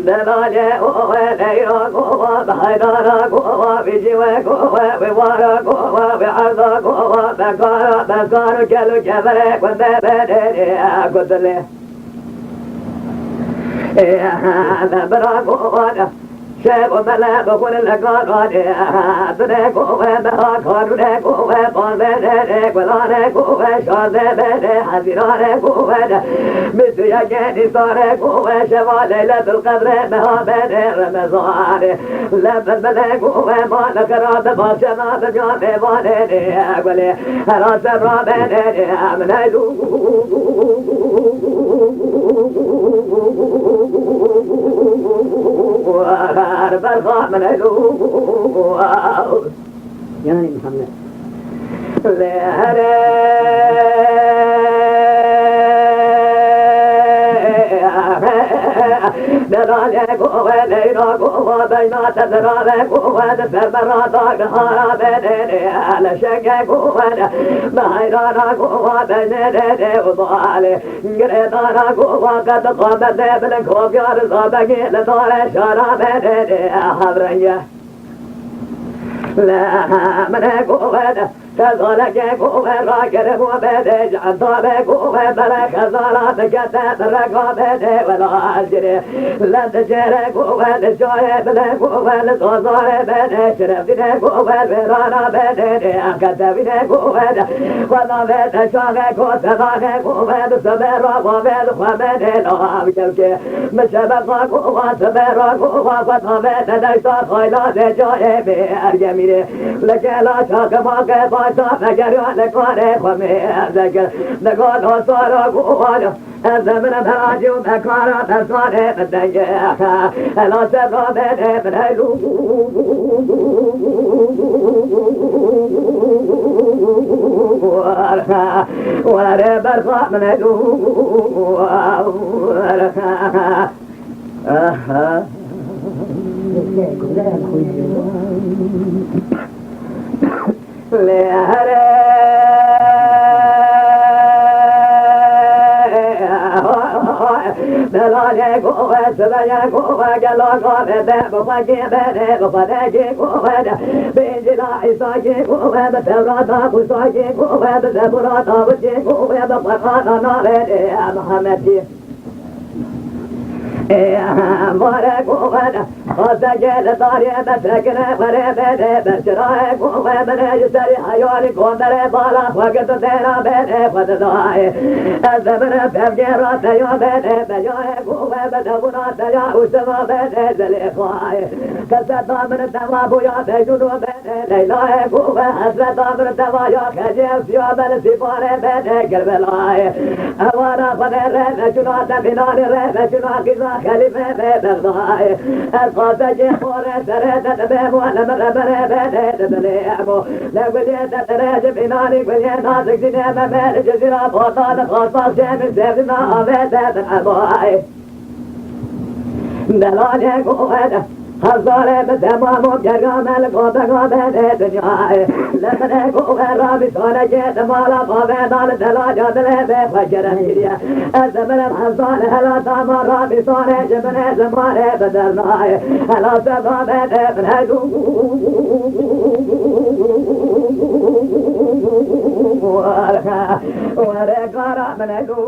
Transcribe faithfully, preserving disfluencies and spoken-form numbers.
Delalê owe, leyra owe, bi heydara owe, bi cîwe owe, bi wara owe, bi erda owe, bi kara, bi kar û kel û keverê ku me bedêrê ku dilê. Ê, me bira owe, şev û mele bi xwe li garanê, binê owe, meha kanûnê owe, panzdeh bedê, gulanê owe, şazdeh bedê, hezîranê owe, bîst û yekê nîsanê owe, şeva Leyletul Qedrê, meha bedê Remezanê. Lem bilbilê owe, ma li xira bi bavşena dinya mêvanê nê gulê. Hera serra bedê nê min eylu. Her berxa min eylu. Yani Muhammed. Lê herê Delalê guwe, leyla guwe, beyna tezrave guwe, di ser berata gihara bedêne, leşeke guwe, bi heyrana guwe, benê dede û balê, girêdana guwe, qet qamete bilin kopyar zabegê, li dare şara bedêne, hevrenge. Lê minê guwe, Xezaleke ku we rakirim û bêdê, ji endamê ku we bere xezala bikete, bi reka bêdê wela ez girê. Lem di cêrê ku we, li cayê bilê ku we, li zazarê bêdê, şirefdînê ku we, wêrana bêdê, dê qetewînê ku we, xwe navê te şaxê ku, sedaxê ku we, bi sebê ra wavê li xwe bêdê, lav kevkê. Min şebeqa ku we, sebê ra ku we, xwe navê te deşta xayla, dê cayê bê ergemînê. Li gela şaqimaqê başa vegeriya li karê xwe mêr dekir. Li gala sara guhana ez de min em heracî û me kara bersanê min dengê. Hela ser rabênê min heylu. Were berxa min heylu. Aha. Lê herê delalê ku we, sibeye ku we, gela gavê be, bi xwe kê berê, bi xwe de kê ku we de, bi Încîla Îsa kê ku we, bi Tewrata Mûsa kê ku we, bi Zebûra Dawûd kê ku we, bi Qur'ana navê de Mihemed kê. Ê, mare guhen, xasegê li darê me sekine, xerê bêne, berçirayê guhen, min ji serî heyalî komberê bala xwe girtin têra bêne, xwe didayê. Ez de min pevgê rateya bêne, beyayê guhen, bi dewûna teya û siva bêne, zelê xwayê. Keseta min dema bûya Mecnûn û bêne. Leyla'yê ku ve hesreta min tevaya xecê siya ben sîparê bene Kerbelayê. Ewana xwedê re veçûna te Bîlalî re veçûna qîza xelîfe ve Bexdayê. Ez qasecê xore serê te dibê muallim re bere bene dibinê emo. Le guliyê te tere ji Bîlalî guliyê nazik dînê me me li Cezîra Bota dixwasa şê min sevdina avê te bin emayê. Delalê ku we de hezarê bi temam û gerga me li goteka bênê dinyayê. Li binê ku we rabî salekê di mala bavê da li delaca dilê bê xwe kerem kiriye. Ez dimirim hezarê hela dama rabî salê ji binê zimanê bi dernayê. Hela seba bênê min heylu. Were kara min heylu.